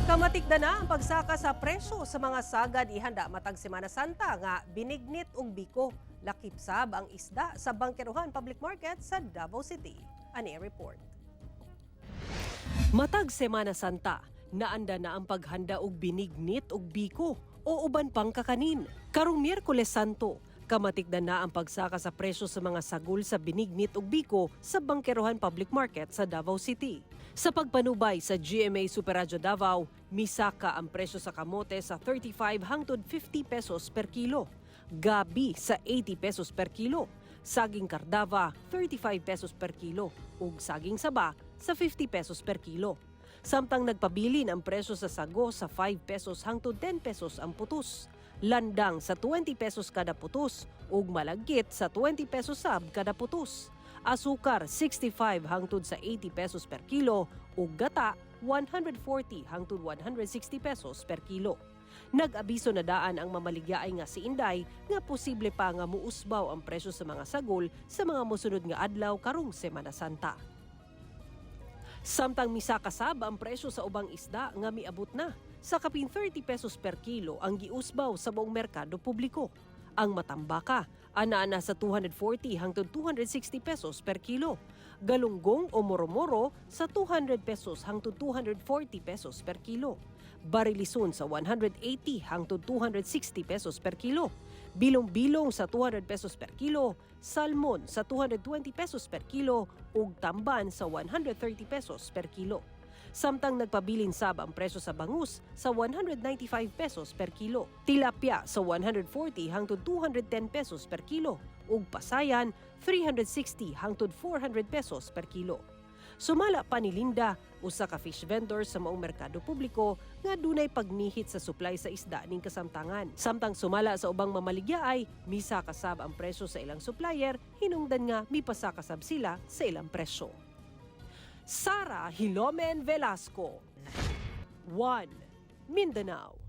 Kamatikda na ang pagsaka sa presyo sa mga sagad ihanda matag Semana Santa nga binignit ug biko. Lakip sab ang isda sa Bangkerohan Public Market sa Davao City. Ani ang report. Matag Semana Santa, naanda na ang paghanda og binignit ug biko o uban pang kakanin. Karong Miyerkules Santo, kamatikda na ang pagsaka sa presyo sa mga sagol sa binignit ug biko sa Bangkerohan Public Market sa Davao City. Sa pagpanubay sa GMA Super Radyo Davao, misaka ang presyo sa kamote sa 35 hangtod 50 pesos per kilo. Gabi sa 80 pesos per kilo. Saging kardava 35 pesos per kilo ug saging saba sa 50 pesos per kilo. Samtang nagpabilin ang presyo sa sago sa 5 pesos hangtod 10 pesos ang putos. Landang sa 20 pesos kada putos ug malagkit sa 20 pesos sab kada putos. Asukar 65 hangtod sa 80 pesos per kilo ug gata 140 hangtod 160 pesos per kilo. Nag-abiso na daan ang mamaligyaay nga si Inday nga posible pa nga muusbaw ang presyo sa mga sagol sa mga mosunod nga adlaw karong Semana Santa. Samtang misaka sab ang presyo sa ubang isda nga miabot na sa kapin 30 pesos per kilo ang giusbaw sa buong merkado publiko. Ang matambaka, ana-ana sa 240 hangtod 260 pesos per kilo. Galunggong o moromoro sa 200 pesos hangtod 240 pesos per kilo. Barilison sa 180 hangtod 260 pesos per kilo. Bilong-bilong sa 200 pesos per kilo, salmon sa 220 pesos per kilo ug tamban sa 130 pesos per kilo. Samtang nagpabilin sab ang presyo sa bangus sa 195 pesos per kilo, tilapia sa 140 hangtod 210 pesos per kilo ug pasayan 360 hangtod 400 pesos per kilo. Sumala pa ni Linda, usa ka fish vendor sa maong merkado publiko nga dunay pagnihit sa supply sa isda ning kasamtangan. Samtang sumala sa ubang mamaligya ay misaka sab ang presyo sa ilang supplier, hinungdan nga mipasaka sab sila sa ilang presyo. Sara Hilomen Velasco, 1 Mindanao.